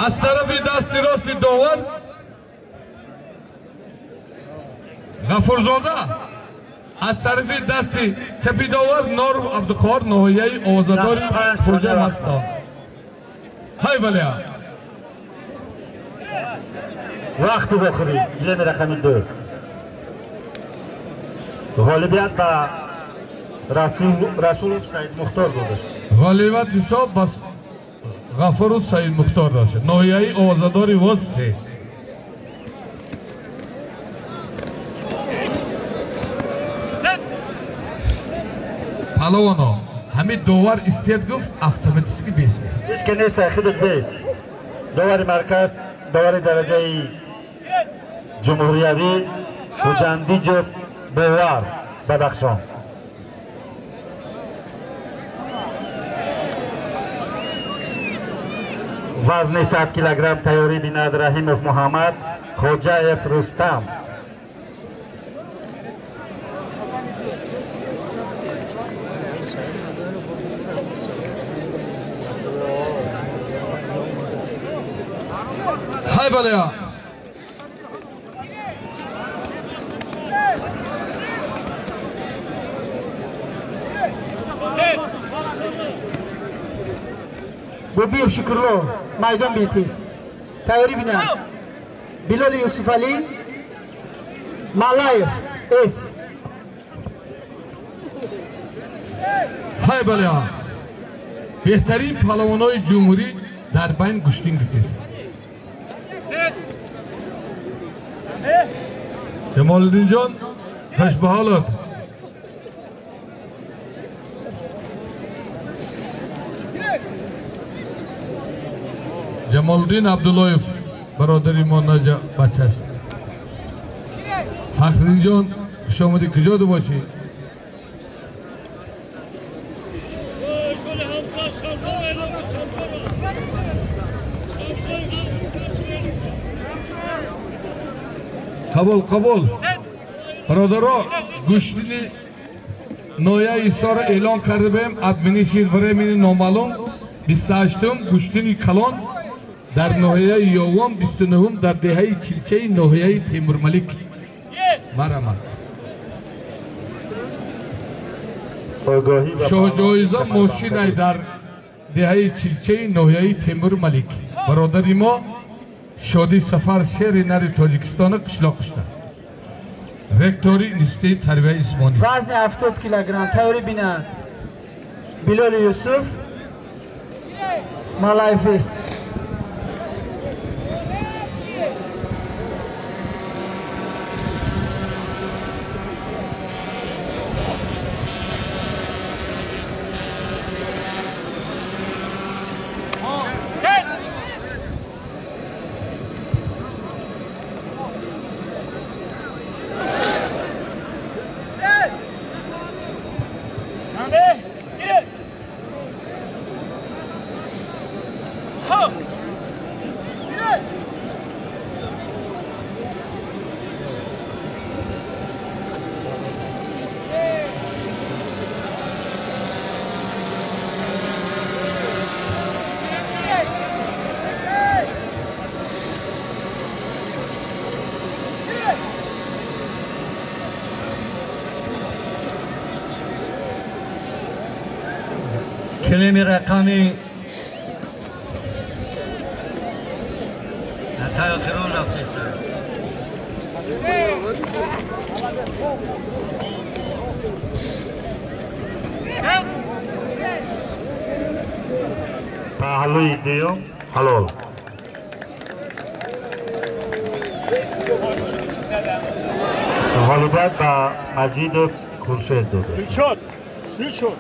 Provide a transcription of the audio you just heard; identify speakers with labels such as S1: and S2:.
S1: Аз тарафи дасти рости довар Ғафурзода, аз тарафи дасти чапи довар Норов Абдуқоҳор, ноҳияи Овозадори Хуҷанд ҳастанд. Ҳай бале.
S2: Вақти охирӣ гилеми рақами 2. Ғолибият ба Расулов Саид Мухтор дода шуд.
S1: Ғолибият ҳисоб ба Ғафуров Саид Мухтор дода шуд. Ноҳияи Овозадори воз 3. Палавоно, ҳамин довар истед гуфт, автоматически бест.
S2: Ҳеч ки нест, худат бест. Довари марказ, довари дараҷаи ҷумҳуриявӣ Хуҷандиҷов Бовар, Бадахшон. Вазни 100 килограмм тайёрӣ бинад Раҳимов Муҳаммад, Хоҷаев Рустам.
S1: Ҳай бале.
S3: Бобиев Шукурло, майдон бетиз. Тайёрӣ бинад Билоли Юсуфалӣ, Малаев С.
S1: Ҳай бале. Беҳтарин палавонои ҷумҳурӣ дар байн гӯштин гирифт. Ҷамолиддинҷон, хуш ба ҳолат. Ҷамолиддин Абдуллоев бародари мо наҷа бачаш. Фахриддинҷон, хуш омадӣ, куҷо бошӣ? Қабул, қабул. Бародаро, гӯштини ноҳияи Ҳисорро эълон карда будем, администрир времени номаълум, 28-ум гӯштини калон дар ноҳияи Ёвон, 29-ум дар деҳаи Чилчаи ноҳияи Темурмалик. Марҳамат. Шоҳҷоиза мошинай дар деҳаи Чилчаи ноҳияи Темурмалик. Бародари мо Шоди Сафар, шери нари Тоҷикистона, қишлоқишта. Ректори Институти тарбияи исмонӣ.
S3: Вазни 70 килограмм тайёрӣ бинад Билоли Юсуф, Малаев С.
S4: کلیم رقمی تاخیرون رفته.
S2: Паҳлӯи дуюм ҳалол. Ғолибият ба Маҷидов Хуршед дода.
S5: Дилшод, Дилшод.